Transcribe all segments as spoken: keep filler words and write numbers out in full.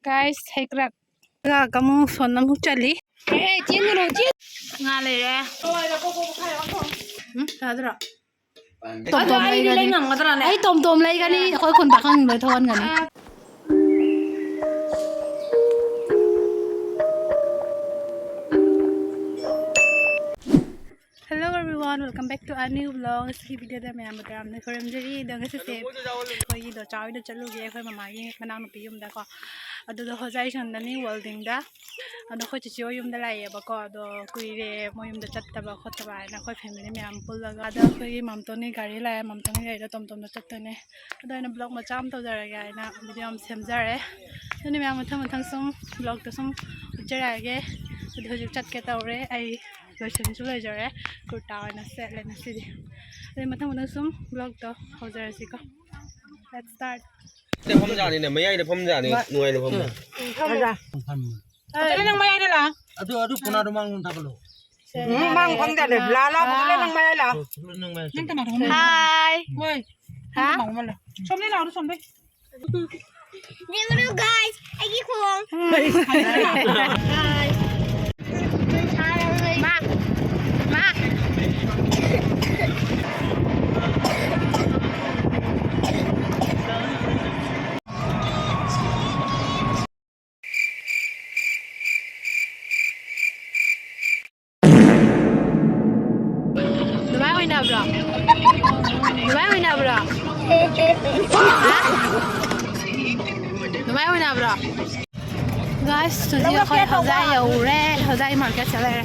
Guys, ꯍꯩꯀ꯭ꯔꯛ ꯀꯃꯨꯛ ꯁꯣꯟ ꯑꯃꯨꯛ ꯆꯠꯂꯤ꯫ ꯑꯦ, ꯆꯦꯟꯒꯅꯨ, ꯆꯦꯟ-, ꯉꯥ ꯂꯩꯔꯦ꯫ ꯎꯝ, ꯆꯥꯗ꯭ꯔꯣ? ꯇꯣꯝ ꯑꯗꯣ ꯇꯣꯝ ꯑꯩꯗꯤ ꯂꯩ ꯂꯩꯒꯅꯤ꯫ ꯉꯝꯒꯗ꯭ꯔꯥꯅꯦ? ꯑꯩ ꯇꯣꯝ ꯇꯣꯝ ꯂꯩꯒꯅꯤ, ꯑꯩꯈꯣꯏ ꯈꯨꯟ ꯄꯥꯈꯪ ꯂꯣꯏ ꯊꯣꯛꯍꯟꯒꯅꯤ꯫ ꯑ꯫ Hello everyone, welcome back to a new vlog. ꯉꯁꯤꯒꯤ videoꯗ ꯃꯌꯥꯝꯕꯨ ꯇꯔꯥꯝꯅ ꯈꯨꯔꯨꯝꯖꯔꯤ꯫ ꯑꯗꯣ ꯉꯁꯤꯁꯦ ꯑꯩꯈꯣꯏꯒꯤꯗꯣ ꯆꯥ ꯍꯣꯏꯗ ꯆꯠꯂꯨꯒꯦ, ꯑꯩꯈꯣꯏ ꯃꯃꯥꯒꯤ ꯃꯅꯥꯎꯅꯨꯄꯤ ꯌꯨꯝꯗꯀꯣ꯫ ꯑꯗꯨꯗ ꯍꯣꯖꯥꯏ ꯁꯣꯝꯗꯅꯤ, ꯋꯥꯜꯗꯤꯡꯗ꯫ ꯑꯗꯣ ꯑꯩꯈꯣꯏ ꯆꯤꯆꯦ ꯍꯣꯏ ꯌꯨꯝꯗ ꯂꯥꯛꯑꯦꯕꯀꯣ꯫ ꯑꯗꯣ ꯀꯨꯏꯔꯦ ꯃꯣꯏ ꯌꯨꯝꯗ ꯆꯠꯇꯕ ꯈꯣꯠꯇꯕ ꯍꯥꯏꯅ ꯑꯩꯈꯣꯏ family ꯃꯌꯥꯝ ꯄꯨꯜꯂꯒ꯫ ꯑꯗꯣ ꯑꯩꯈꯣꯏꯒꯤ ꯃꯥꯝꯇꯣꯟꯒꯤ ꯒꯥꯔꯤ ꯂꯥꯛꯑꯦ, ꯃꯥꯝꯇꯣꯟꯒꯤ ꯒꯥꯔꯤꯗ ꯇꯣꯝ ꯇꯣꯝꯅ ꯆꯠꯇꯣꯏꯅꯦ꯫ ꯑꯗꯣ ꯑꯩꯅ vlog ꯃꯆꯥ ꯑꯃ ꯇꯧꯖꯔꯒꯦ ꯍꯥꯏꯅ video ꯑꯃ ꯁꯦꯝꯖꯔꯦ꯫ ꯑꯗꯨꯅ ꯃꯌꯥꯝ ꯃꯊꯪ ꯃꯊꯪ ꯁꯨꯝ vlogꯇ ꯁꯨꯝ ꯎꯠꯆꯔꯛꯑꯒꯦ꯫ ꯑꯗꯨ ꯍꯧꯖꯤꯛ ꯆꯠꯀꯦ ꯇꯧꯔꯦ꯫ ꯑꯩ ꯂꯣꯏꯁꯤꯟꯁꯨ ꯂꯣꯏꯖꯔꯦ, ꯀꯨꯔꯇꯥ ꯑꯣꯏꯅ ꯁꯦꯠꯂꯦ ꯉꯁꯤꯗꯤ꯫ ꯑꯗꯨꯗꯤ ꯃꯊꯪ ꯃꯊꯪ ꯁꯨꯝ vlogꯇꯣ ꯍꯧꯖꯔꯁꯤꯀꯣ꯫ Let's start. ꯐꯝꯖꯥꯅꯤꯅꯦ, ꯃꯌꯥꯏꯗ ꯐꯝꯖꯥꯅꯤ, ꯅꯨꯡꯉꯥꯏꯅ ꯐꯝꯕ꯫ ꯐꯝꯃꯣ꯫ ꯆꯠꯂꯦ, ꯅꯪ ꯃꯌꯥꯏꯗ ꯂꯥꯛꯑꯣ꯫ ꯑꯗꯨ, ꯑꯗꯨ ꯀꯣꯟꯅꯗꯣ ꯃꯥꯡꯂꯣꯝꯗ ꯊꯥꯒꯠꯂꯣ꯫ ꯎꯝ, ꯃꯥꯡ ꯐꯝꯖꯥꯅꯤ꯫ ꯂꯥ, ꯂꯥ, ꯄꯨꯈꯠꯂꯦ, ꯅꯪ ꯃꯌꯥꯏ ꯂꯥꯛꯑꯣ꯫ ꯅꯪ ꯃꯌꯥꯏ ꯆꯠꯂꯣ꯫ ꯅꯪ ꯀꯅꯥ ꯊꯝꯃꯣ? ꯍꯥꯏ꯫ ꯍꯣꯏ꯫ ꯍꯥ? ꯅꯪ ꯀꯅꯥ ꯊꯝꯃꯣ? ꯁꯣꯝꯗꯩ ꯂꯥꯛꯑꯣ, ꯁꯣꯝꯗꯩ꯫ ꯌꯦꯡꯉꯨ guys, ꯑꯩꯒꯤ ꯈꯣꯡ꯫ ꯃꯥ, ꯃꯥ꯫ ꯅꯨꯡꯉꯥꯏ ꯑꯣꯏꯅꯕ꯭ꯔꯣ? ꯅꯨꯡꯉꯥꯏ ꯑꯣꯏꯅꯕ꯭ꯔꯣ? ꯍꯥ? ꯅꯨꯡꯉꯥꯏ ꯑꯣꯏꯅꯕ꯭ꯔꯣ? Guys, ꯍꯧꯖꯤꯛ ꯑꯩꯈꯣꯏ ꯍꯧꯖꯥꯏ ꯌꯧꯔꯦ꯫ ꯍꯧꯖꯥꯏ market ꯆꯠꯂꯛꯑꯦ꯫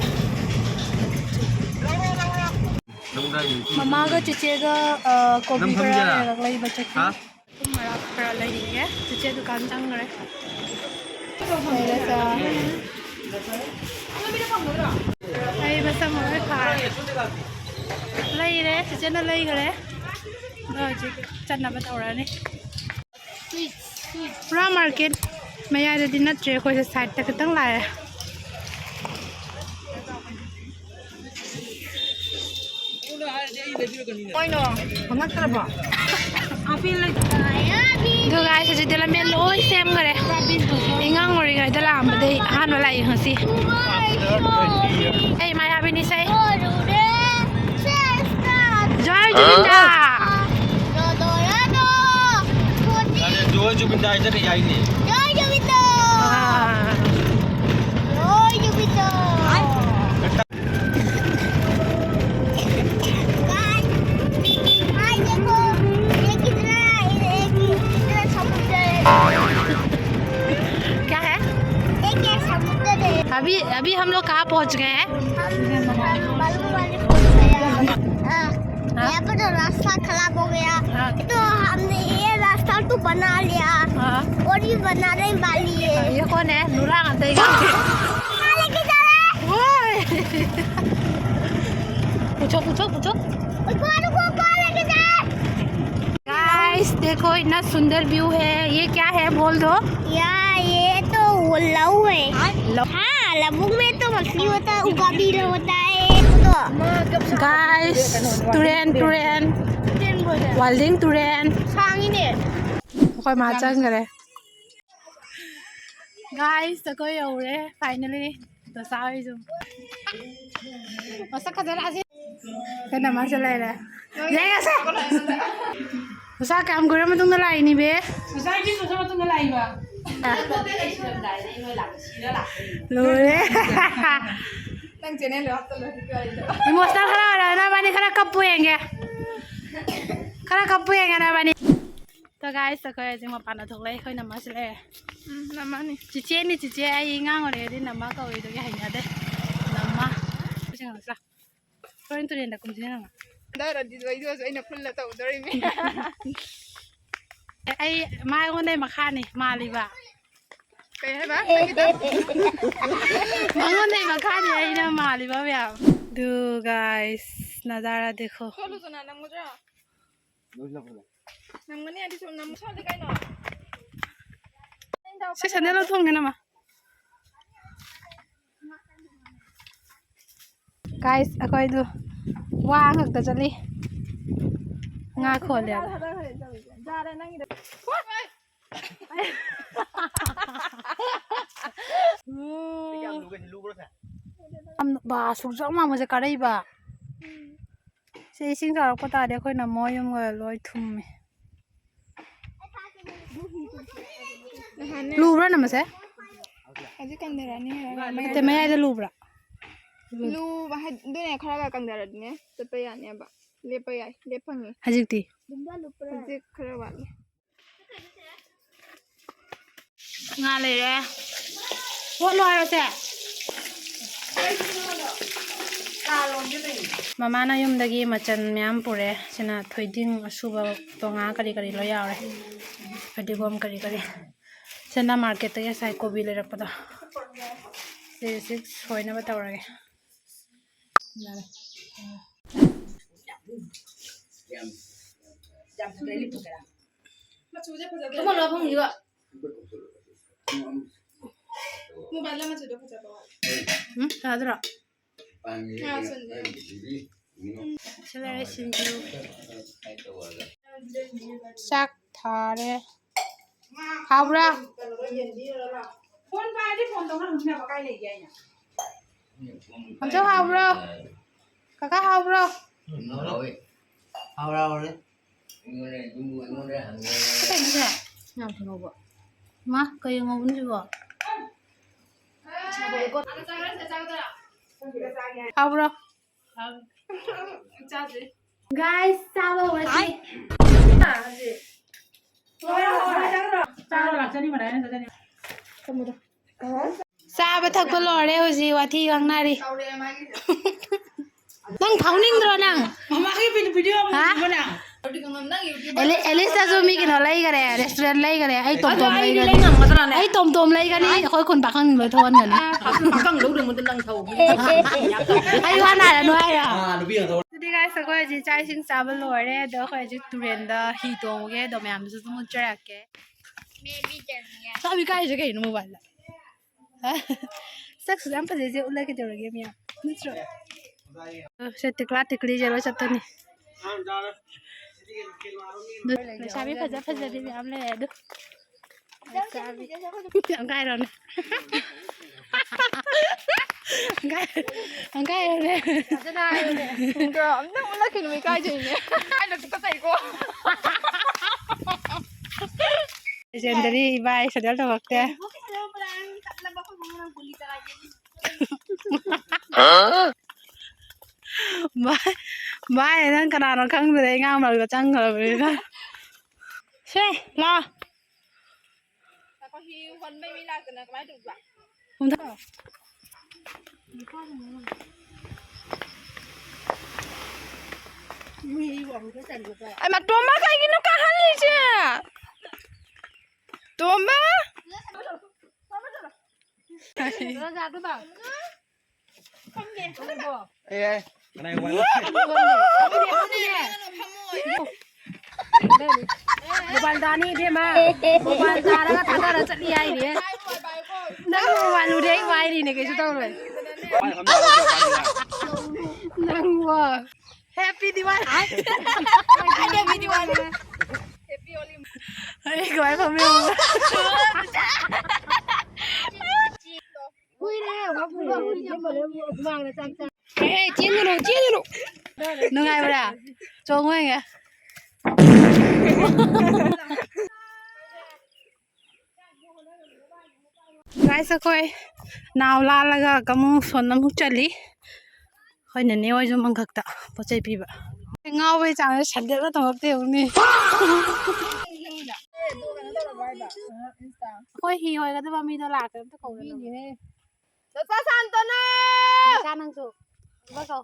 ꯃꯃꯥꯒ ꯆꯤꯆꯦꯒ, ꯑ, ꯀꯣꯕꯤ ꯈꯔ ꯂꯩꯔꯒ ꯂꯩꯕ ꯆꯠꯈꯤ꯫ ꯊꯨꯝ ꯃꯔꯥꯛ ꯈꯔ ꯂꯩꯔꯤꯌꯦ꯫ ꯆꯤꯆꯦ ꯗꯨꯀꯥꯟ ꯆꯪꯈ꯭ꯔꯦ꯫ ꯂꯩꯔꯦ ꯆꯥ꯫ ꯂꯩꯕ ꯆꯪꯕ ꯂꯣꯏ ꯐꯥꯔꯦ꯫ ꯂꯩꯔꯦ, ꯆꯤꯆꯦꯅ ꯂꯩꯈ꯭ꯔꯦ꯫ ꯑꯗꯣ ꯍꯧꯖꯤꯛ ꯆꯠꯅꯕ ꯇꯧꯔꯅꯤ꯫ ꯄꯨꯔꯥ market ꯃꯌꯥꯏꯗꯗꯤ ꯅꯠꯇ꯭ꯔꯦ, ꯑꯩꯈꯣꯏꯁꯦ sideꯇ ꯈꯤꯇꯪ ꯂꯥꯛꯑꯦ꯫ ꯀꯩꯅꯣ? ꯐꯪꯉꯛꯇ꯭ꯔꯕꯣ? ꯑꯗꯨ guys, ꯍꯧꯖꯤꯛꯇꯤ ꯂꯝꯕꯦꯟ ꯂꯣꯏ ꯁꯦꯝꯈꯔꯦ꯫ ꯏꯉꯥꯡ ꯑꯣꯏꯔꯤꯉꯩꯗ ꯂꯥꯛꯑꯝꯕꯗꯩ ꯑꯍꯥꯟꯕ ꯂꯥꯛꯏ ꯉꯁꯤ꯫ ꯑꯩ ꯃꯥꯌꯥꯕꯤꯅꯤ ꯁꯩ꯫ ꯖꯣꯏ ꯖꯨꯕꯤꯟꯗꯥ꯫ ꯖꯣꯏ ꯖꯨꯕꯤꯟꯗꯥ ꯍꯥꯏꯗꯅ ꯌꯥꯏꯅꯦ꯫ ꯖꯣꯏ ꯖꯨꯕꯤꯟꯗꯥ꯫ ꯑꯥ꯫ ꯖꯣꯏ ꯖꯨꯕꯤꯟꯗꯥ꯫ क्या है? अभी, अभी हम लोग कहाँ पहुँच गए हैं? हम, हम बालू वाले पहुँच गए हैं। हाँ। यहाँ पर तो रास्ता खराब हो गया। हाँ। तो हमने ये रास्ता तो बना लिया। हाँ। और भी बनाने वाली है। ये कौन है? नूरा आते ही। कहाँ लेके जा रहे हैं? ओए। पूछो, पूछो, पूछो। रुको, रुको, कहाँ लेके जा रहे हैं? Guys, देखो इतना सुंदर view है। ये क्या है बोल दो। या, ये तो लव है। लव? हाँ, लव में तो मछली होता है, उका भी होता है। तो Guys, ꯇꯨꯔꯦꯟ, ꯇꯨꯔꯦꯟ꯫ ꯇꯨꯔꯦꯟ ꯕꯣꯏꯗ꯫ ꯋꯥꯜꯗꯤꯡ ꯇꯨꯔꯦꯟ꯫ ꯁꯥꯡꯉꯤꯅꯦ꯫ ꯑꯩꯈꯣꯏ ꯃꯥ ꯆꯪꯈꯔꯦ꯫ Guys, ꯑꯩꯈꯣꯏ ꯌꯧꯔꯦ finally꯫ ꯗꯣꯁꯥ ꯍꯣꯏꯁꯨ꯫ ꯃꯁꯛ ꯐꯖꯅ ꯑꯁꯤ ꯀꯟꯅ ꯃꯥꯁꯦ ꯂꯩꯔꯦ꯫ ꯌꯦꯡꯉꯁꯦ꯫ ꯗꯣꯁꯥ ꯀꯌꯥꯝ ꯀꯨꯏꯔ ꯃꯇꯨꯡꯗ ꯂꯥꯛꯏꯅꯤꯕꯦ? ꯉꯁꯥꯏꯒꯤ ꯗꯣꯁꯥ ꯃꯇꯨꯡꯗ ꯂꯥꯛꯏꯕ꯫ ꯂꯣꯏꯔꯦ꯫ ꯅꯪ channel ꯗꯣ ꯍꯥꯞꯆꯜꯂꯣ, ꯍꯧꯖꯤꯛꯀꯤ ꯋꯥꯔꯤꯗꯣ꯫ Emotional ꯈꯔ ꯑꯣꯏꯔꯣ, ꯅꯕꯥꯅꯤ ꯈꯔ ꯀꯞꯄꯨ ꯌꯦꯡꯒꯦ꯫ ꯈꯔ ꯀꯞꯄꯨ ꯌꯦꯡꯒꯦ ꯅꯕꯥꯅꯤ꯫ ꯇꯣ guys, ꯑꯩꯈꯣꯏ ꯍꯧꯖꯤꯛ ꯃꯄꯥꯟꯗ ꯊꯣꯛꯂꯛꯑꯦ, ꯑꯩꯈꯣꯏ ꯅꯝꯃꯁꯤ ꯂꯩꯔꯦ꯫ ꯎꯝ, ꯅꯝꯃꯅꯤ꯫ ꯆꯤꯆꯦꯅꯤ, ꯆꯤꯆꯦ꯫ ꯑꯩ ꯑꯉꯥꯡ ꯑꯣꯏꯔꯤꯉꯩꯗꯩ ꯅꯝꯃ ꯀꯧꯔꯤꯗꯨꯒꯤ ꯍꯩꯅꯗꯦ꯫ ꯅꯝꯃ꯫ ꯍꯣꯔꯦꯟ ꯇꯨꯔꯦꯟꯗ ꯀꯨꯝꯁꯤꯅ ꯅꯝꯃ꯫ ꯑꯗꯥꯏꯔꯗꯤ ꯑꯩꯗꯣ ꯑꯩꯅ ꯐꯨꯜꯂ ꯇꯧꯗꯣꯔꯤꯃꯤ꯫ ꯑꯦ, ꯑꯩ ꯃꯥꯉꯣꯟꯗꯩ ꯃꯈꯥꯅꯤ ꯃꯥꯜꯂꯤꯕ꯫ ꯀꯩ ꯍꯥꯏꯕ? ꯃꯉꯣꯟꯗꯩ ꯃꯈꯥꯅꯤ ꯑꯩꯅ ꯃꯥꯜꯂꯤꯕ ꯃꯌꯥꯝ꯫ ꯑꯗꯨ guys, ꯅꯖꯥꯔꯥ ꯗꯦꯈꯣ꯫ ꯆꯠꯂꯨ ꯆꯅꯥ, ꯅꯪꯉꯨꯗ꯭ꯔꯣ? ꯅꯪꯒꯅꯤ ꯍꯥꯏꯗꯤ ꯁꯨꯝ ꯅꯝ ꯁꯣꯜꯂꯤ ꯀꯩꯅꯣ? ꯁꯤ ꯁꯦꯟꯗꯜ ꯂꯧꯊꯣꯛꯑꯝꯒꯦ ꯅꯃ꯫ Guys, ꯑꯩꯈꯣꯏꯗꯨ ꯋꯥ ꯉꯥꯛꯇ ꯆꯠꯂꯤ꯫ ꯉꯥ ꯈꯣꯜꯂꯦ ꯍꯥꯏꯕ꯫ ꯌꯥꯝ ꯕꯥ, ꯑꯁꯨꯛ ꯆꯥꯎ ꯃꯥꯡꯕꯁꯦ ꯀꯥꯔꯛꯏꯕ꯫ ꯁꯤ ꯏꯁꯤꯡ ꯆꯥꯎꯔꯛꯄ ꯇꯥꯔꯗꯤ ꯑꯩꯈꯣꯏꯅ ꯃꯣꯏ ꯌꯨꯝꯒ ꯂꯣꯏ ꯊꯨꯝꯃꯤ꯫ ꯅꯍꯥꯟꯅꯦ ꯂꯨꯕ꯭ꯔꯥ ꯅꯝꯃꯁꯦ? ꯍꯧꯖꯤꯛ ꯀꯪꯊꯔꯛꯑꯅꯤ ꯍꯥꯏꯔꯒ ꯅꯠꯇꯦ, ꯃꯌꯥꯏꯗ ꯂꯨꯕ꯭ꯔꯥ? ꯂꯨꯕ ꯍꯥꯏ-, ꯑꯗꯨꯅꯦ ꯈꯔꯒ ꯀꯪꯊꯔꯗꯤꯅꯦ ꯆꯠꯄ ꯌꯥꯅꯦꯕ꯫ ꯂꯦꯞꯄ ꯌꯥꯏ, ꯂꯦꯞ ꯐꯪꯉꯦ꯫ ꯍꯧꯖꯤꯛꯇꯤ? ꯍꯧꯖꯤꯛ ꯈꯔ ꯋꯥꯠꯂꯤ꯫ ꯉꯥ ꯂꯩꯔꯦ꯫ ꯑꯣꯠꯂꯣ ꯍꯥꯏꯔꯣꯁꯦ꯫ ꯃꯃꯥꯅ ꯌꯨꯝꯗꯒꯤ ꯃꯆꯜ ꯃꯌꯥꯝ ꯄꯨꯔꯦ꯫ ꯁꯤꯅ ꯊꯣꯏꯗꯤꯡ ꯑꯁꯨꯕ, ꯇꯣꯉꯥ ꯀꯔꯤ ꯀꯔꯤ ꯂꯣꯏ ꯌꯥꯎꯔꯦ꯫ ꯐꯗꯤꯒꯣꯝ ꯀꯔꯤ ꯀꯔꯤ꯫ ꯁꯤꯅ ꯃꯥꯔꯀꯦꯠꯇꯒꯤ ꯉꯁꯥꯏ ꯀꯣꯕꯤ ꯂꯩꯔꯛꯄꯗꯣ꯫ ꯁꯤ, ꯁꯤ ꯁꯣꯏꯅꯕ ꯇꯧꯔꯒꯦ꯫ ꯌꯥꯔꯦ꯫ ꯃꯆꯨꯁꯦ ꯐꯖꯗꯦ꯫ ꯃꯣꯕꯥꯏꯜꯗ ꯃꯆꯨꯗꯣ ꯐꯖꯕ ꯋꯥꯠꯂꯦ꯫ ꯎꯝ, ꯐꯖꯗ꯭ꯔꯣ? ꯉꯥ ꯁꯨꯟꯗꯦ꯫ ꯁꯤ ꯂꯩꯔꯦ ꯁꯤꯡꯖꯨ꯫ ꯆꯥꯛ ꯊꯥꯔꯦ꯫ ꯍꯥꯎꯕ꯭ꯔꯥ? ꯐꯣꯟ ꯄꯥꯏꯔꯗꯤ ꯐꯣꯟ ꯇꯧꯔ ꯍꯪꯅꯕ ꯀꯥꯏ ꯂꯩꯒꯦ ꯑꯩꯅ? ꯑꯝꯆꯧ ꯍꯥꯎꯕ꯭ꯔꯣ? ꯀꯀꯥ ꯍꯥꯎꯕ꯭ꯔꯣ? ꯍꯥꯎꯋꯦ꯫ ꯍꯥꯎꯔꯦ, ꯍꯥꯎꯔꯦ꯫ ꯀꯩꯅꯣꯁꯦ? ꯌꯥꯝ ꯊꯨꯝꯍꯧꯕ꯫ ꯃꯥ, ꯀꯩ ꯉꯧꯕꯅꯣ ꯁꯤꯕꯣ? ꯍꯥꯎꯕ꯭ꯔꯣ? ꯆꯥꯗ꯭ꯔꯤ꯫ Guys, ꯆꯥꯕ ꯍꯧꯔꯁꯤ꯫ ꯆꯥꯕ ꯊꯛꯄ ꯂꯣꯏꯔꯦ, ꯍꯧꯖꯤꯛ ꯋꯥꯊꯤ ꯉꯥꯡꯅꯔꯤ꯫ ꯅꯪ ꯐꯥꯎꯅꯤꯡꯗ꯭ꯔꯣ ꯅꯪ? ꯃꯃꯥꯒꯤ ꯚꯤꯗꯤꯑꯣ ꯑꯃ ꯍꯥ? ꯎꯕ꯭ꯔꯣ ꯅꯪ? ꯑꯦꯂꯤ-, ꯑꯦꯂꯤꯁꯇꯁꯨ ꯃꯤ ꯀꯩꯅꯣ ꯂꯩꯈꯔꯦ, restaurant ꯂꯩꯈꯔꯦ꯫ ꯑꯩ ꯇꯣꯝ ꯇꯣꯝ ꯑꯗꯣ ꯑꯩꯗꯤ ꯂꯩꯒꯅꯤ꯫ ꯂꯩ ꯉꯝꯒꯗ꯭ꯔꯥꯅꯦ? ꯑꯩ ꯇꯣꯝ ꯇꯣꯝ ꯂꯩꯒꯅꯤ, ꯑꯩꯈꯣꯏ ꯈꯨꯟ ꯄꯥꯈꯪ ꯂꯣꯏ ꯊꯣꯛꯍꯟꯒꯅꯤ꯫ ꯑꯥ, ꯄꯥꯈꯪ ꯂꯧꯗ ꯃꯨꯗ ꯅꯪ ꯊꯧ꯫ ꯑꯩ ꯋꯥ ꯅꯥꯔꯅꯨ ꯍꯥꯏꯔꯣ? ꯑꯥ, ꯅꯨꯄꯤ ꯉꯥꯛꯇ꯫ ꯑꯗꯨꯗꯤ guys, ꯑꯩꯈꯣꯏ ꯍꯧꯖꯤꯛ ꯆꯥꯛ ꯏꯁꯤꯡ ꯆꯥꯕ ꯂꯣꯏꯔꯦ, ꯑꯗꯣ ꯑꯩꯈꯣꯏ ꯍꯧꯖꯤꯛ ꯇꯨꯔꯦꯟꯗ ꯍꯤ ꯇꯣꯡꯉꯨꯒꯦ, ꯑꯗꯣ ꯃꯌꯥꯝꯗꯁꯨ ꯑꯗꯨꯝ ꯎꯠꯆꯔꯛꯀꯦ꯫ ꯆꯥꯕꯤ ꯀꯥꯏꯁꯦ ꯀꯩꯅꯣ mobileꯗ? ꯁꯛꯁꯨ ꯌꯥꯝ ꯐꯖꯩꯁꯦ, ꯎꯠꯂꯒꯦ ꯇꯧꯔꯒꯦ ꯃꯌꯥꯝ꯫ ꯅꯠꯇ꯭ꯔꯣ? ꯁꯦ ꯇꯤꯛꯂꯥ ꯇꯤꯛꯂꯤꯁꯦ ꯂꯣꯏ ꯆꯠꯇꯣꯏꯅꯤ꯫ ꯂꯩꯁꯥꯕꯤ ꯐꯖ ꯐꯖꯕꯤ ꯃꯌꯥꯝ ꯂꯩ ꯑꯗꯨ꯫ ꯂꯩꯁꯥꯕꯤ꯫ ꯑꯝꯇ ꯍꯥꯏꯔꯣꯅꯦ꯫ ꯑꯝꯇ ꯍꯥꯏꯔꯣꯅꯦ꯫ ꯑꯝꯇ ꯍꯥꯏꯔꯣꯅꯦ꯫ ꯑꯝꯇ ꯑꯃꯨꯛ ꯂꯥꯛꯈꯤꯅꯨ, ꯏꯀꯥꯏꯖꯩꯅꯦ꯫ ꯑꯩꯅ ꯇꯨꯀꯠꯆꯩꯀꯣ꯫ Legendary ꯏꯕꯥꯏ ꯁꯦꯟꯗꯜ ꯇꯣꯡꯉꯛꯇꯦ꯫ ꯚꯥꯏ, ꯚꯥꯏ, ꯅꯪ ꯀꯅꯥꯅꯣ ꯈꯪꯗ꯭ꯔꯦ, ꯑꯉꯥꯡ ꯃꯔꯛꯇ ꯆꯪꯈ꯭ꯔꯕꯅꯤꯅ꯫ ꯁꯦ, ꯂꯥꯎ꯫ ꯉꯥꯏꯈꯣ, ꯍꯤ ꯍꯣꯟꯕꯩ ꯃꯤ ꯂꯥꯛꯇꯅ ꯀꯃꯥꯏꯅ ꯇꯧꯕ? ꯍꯣꯟꯊꯔꯣ꯫ ꯑꯩ ꯃꯇꯣꯝꯕ ꯀꯩꯒꯤꯅꯣ ꯀꯥꯍꯜꯂꯤꯁꯦ? ꯇꯣꯝꯕ? ꯔꯣꯖꯥꯗꯨꯕ? ꯑꯦ, ꯑꯦ꯫ ꯃꯣꯕꯥꯏꯜ ꯇꯥꯅꯤ ꯏꯕꯦꯝꯃ꯫ ꯃꯣꯕꯥꯏꯜ ꯇꯥꯔꯒ ꯊꯥꯗꯔ ꯆꯠꯂꯤ ꯍꯥꯏꯔꯤꯌꯦ꯫ ꯅꯪ ꯃꯣꯕꯥꯏꯜ ꯎꯔꯦ ꯑꯩ ꯋꯥꯏꯔꯤꯅꯦ, ꯀꯩꯁꯨ ꯇꯧꯔꯣꯏ꯫ ꯅꯪꯕꯣ꯫ Happy Diwali꯫ Happy Diwali꯫ ꯑꯩ ꯀꯃꯥꯏ ꯐꯝꯃꯤ ꯌꯦꯡꯉꯨ꯫ ꯀꯨꯏꯔꯦ, ꯋꯥꯛ ꯍꯨꯃꯥꯡꯅ ꯆꯥꯛ ꯆꯥ꯫ ꯑꯦ, ꯆꯦꯟꯒꯅꯨ, ꯆꯦꯟꯒꯅꯨ꯫ ꯅꯨꯡꯉꯥꯏꯕ꯭ꯔꯥ? ꯆꯣꯡꯉꯣ ꯌꯦꯡꯒꯦ꯫ Guys, ꯑꯩꯈꯣꯏ ꯅꯥꯎ ꯂꯥꯜꯂꯒ ꯑꯃꯨꯛ ꯁꯣꯝꯗ ꯑꯃꯨꯛ ꯆꯠꯂꯤ꯫ ꯑꯩꯈꯣꯏ ꯅꯦꯅꯦ ꯍꯣꯏꯁꯨ ꯃꯪꯈꯛꯇ ꯄꯣꯠ ꯆꯩ ꯄꯤꯕ꯫ ꯉꯥꯎꯕꯩ ꯆꯥꯡꯁꯦ ꯁꯟꯗꯦꯗ ꯇꯧꯔꯛꯇꯦ ꯌꯦꯡꯉꯨꯅꯦ꯫ ꯑꯩꯈꯣꯏ ꯍꯤ ꯍꯣꯏꯒꯗꯕ ꯃꯤꯗꯣ ꯂꯥꯛꯇ꯭ꯔꯦ, ꯑꯝꯇ ꯀꯧꯔꯦ꯫ ꯃꯤꯅꯦꯍꯦ꯫ ꯗꯣꯆꯥ ꯁꯥꯟꯇꯣꯅꯥ! ꯗꯣꯆꯥ ꯅꯪꯁꯨ꯫ ꯑꯃ ꯀꯧ꯫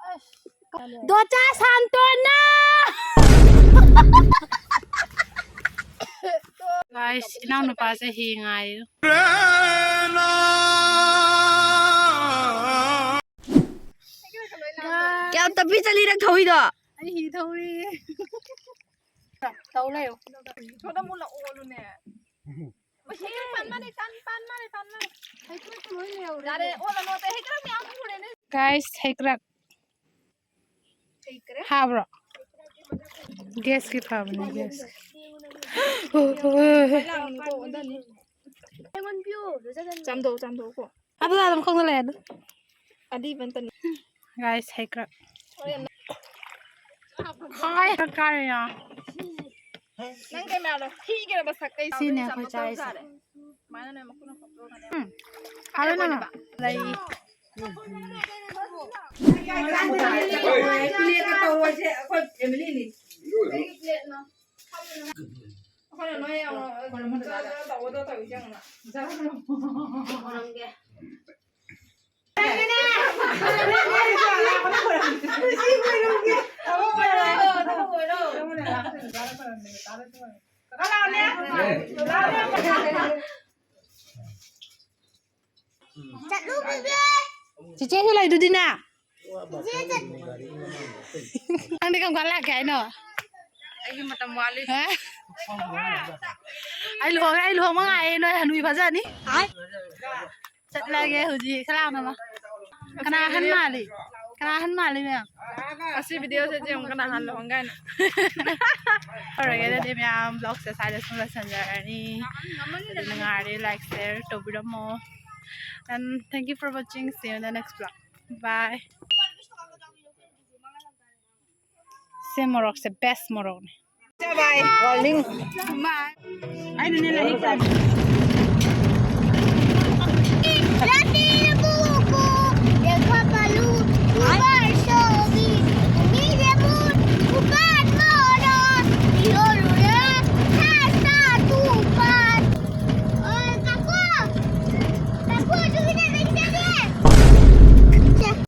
ꯑꯁ꯫ ꯗꯣꯆꯥ ꯁꯥꯟꯇꯣꯅꯥ! Guys, ꯏꯅꯥꯎꯅꯨꯄꯥꯁꯦ ꯍꯤ ꯉꯥꯏꯔꯤ꯫ ꯀꯌꯥꯝ ꯇꯞꯄꯤ ꯆꯠꯂꯤ ꯅꯪ ꯊꯧꯔꯤꯗꯣ? ꯑꯩ ꯍꯤ ꯊꯧꯔꯤ꯫ ꯇꯧ ꯂꯩꯌꯨ꯫ ꯁꯣꯝꯗ ꯑꯃꯨꯛ ꯂꯥꯛꯑꯣ, ꯑꯣꯜꯂꯨꯅꯦ꯫ ꯃꯁꯤ ꯍꯦꯛ ꯄꯥꯟ ꯃꯥꯜꯂꯦ, ꯄꯥꯟ, ꯄꯥꯟ ꯃꯥꯜꯂꯦ, ꯄꯥꯟ ꯃꯥꯜꯂꯦ꯫ ꯍꯩꯀ꯭ꯔꯛꯇ ꯂꯣꯏ ꯂꯩꯍꯧꯔꯦ꯫ ꯌꯥꯔꯦ, ꯑꯣꯜꯂꯅꯨ ꯑꯇꯩ ꯍꯩꯀ꯭ꯔꯛ ꯃꯌꯥꯝ ꯄꯨꯔꯦꯅꯦ꯫ Guys, ꯍꯩꯀ꯭ꯔꯛ꯫ ꯍꯩꯀ꯭ꯔꯛ꯫ ꯍꯥꯕ꯭ꯔꯣ? Gas ꯀꯤ ꯐꯕꯅꯦ, gas ꯀꯤ꯫ ꯆꯥꯝꯊꯣꯛ, ꯆꯥꯝꯊꯣꯛꯀꯣ꯫ ꯑꯗꯨ ꯑꯗꯨꯝ ꯈꯣꯡꯅ ꯂꯩ ꯑꯗꯨ꯫ ꯑꯗꯤ ꯕꯟꯇꯅꯤ꯫ Guys, ꯍꯩꯀ꯭ꯔꯛ꯫ ꯍꯥꯏ, ꯀꯥꯔꯦ ꯌꯥ꯫ ꯅꯪ ꯀꯩꯅꯣꯗꯣ ꯊꯤꯒꯦꯔꯕ ꯁꯛꯇꯩ꯫ ꯁꯤꯅꯦ ꯑꯩꯈꯣꯏ ꯆꯥꯔꯤꯁꯦ꯫ ꯁꯨꯃꯥꯏꯅ ꯅꯣꯏ ꯃꯈꯨꯠꯅ ꯈꯣꯠꯇꯣꯛꯑꯒꯅꯦ꯫ ꯎꯝ꯫ ꯍꯥꯎꯋꯦ ꯃꯥꯃ꯫ ꯂꯩ꯫ Plate ꯇ ꯇꯧꯔꯣꯏꯁꯦ, ꯑꯩꯈꯣꯏ family ꯅꯤ꯫ ꯑꯩꯈꯣꯏꯅ ꯅꯣꯏ ꯑꯃꯨꯛ ꯇꯧꯒꯗꯧ ꯇꯧꯏꯁꯦ ꯌꯦꯡꯉꯨꯅ꯫ ꯆꯤꯆꯦꯁꯨ ꯂꯩꯗꯨꯗꯤꯅ꯫ ꯅꯪꯗꯤ ꯀꯔꯝ ꯀꯥꯟ ꯂꯥꯛꯀꯦ ꯍꯥꯏꯅꯣ? ꯑꯩꯒꯤ ꯃꯇꯝ ꯋꯥꯠꯂꯤ꯫ ꯍꯥ? ꯑꯩ ꯂꯨꯍꯣꯡꯉꯦ, ꯑꯩ ꯂꯨꯍꯣꯡꯕ ꯉꯥꯏꯌꯦ, ꯅꯣꯏ ꯍꯅꯨꯕꯤ ꯐꯖꯅꯤ꯫ ꯆꯠꯂꯒꯦ ꯍꯧꯖꯤꯛ ꯈꯔ ꯂꯥꯎꯅꯕ꯫ ꯀꯅꯥ ꯑꯍꯟ ꯃꯥꯜꯂꯤ? ꯀꯅꯥ ꯑꯍꯟ ꯃꯥꯜꯂꯤ ꯃꯌꯥꯝ? ꯑꯁꯤ video ꯁꯦ ꯌꯦꯡꯉꯨ, ꯀꯅꯥ ꯍꯥꯟꯅ ꯂꯨꯍꯣꯡꯒꯦ ꯍꯥꯏꯅꯣ? ꯇꯧꯔꯒꯦ ꯑꯗꯨꯗꯤ ꯃꯌꯥꯝ, vlog ꯁꯦ ꯁ꯭ꯋꯥꯏꯗ ꯁꯨꯝ ꯂꯣꯏꯁꯤꯟꯖꯔꯅꯤ꯫ ꯑꯗꯨ ꯅꯨꯡꯉꯥꯏꯔꯦ, like, share ꯇꯧꯕꯤꯔꯝꯃꯣ꯫ And thank you for watching. See you in the next vlog. Bye. ꯁꯤ ꯃꯣꯔꯣꯛꯁꯦ best ꯃꯣꯔꯣꯛꯅꯦ꯫ Bye. ꯑꯩꯅꯅꯦ ꯂꯥꯏꯔꯤꯛ ꯇꯝꯃꯤ꯫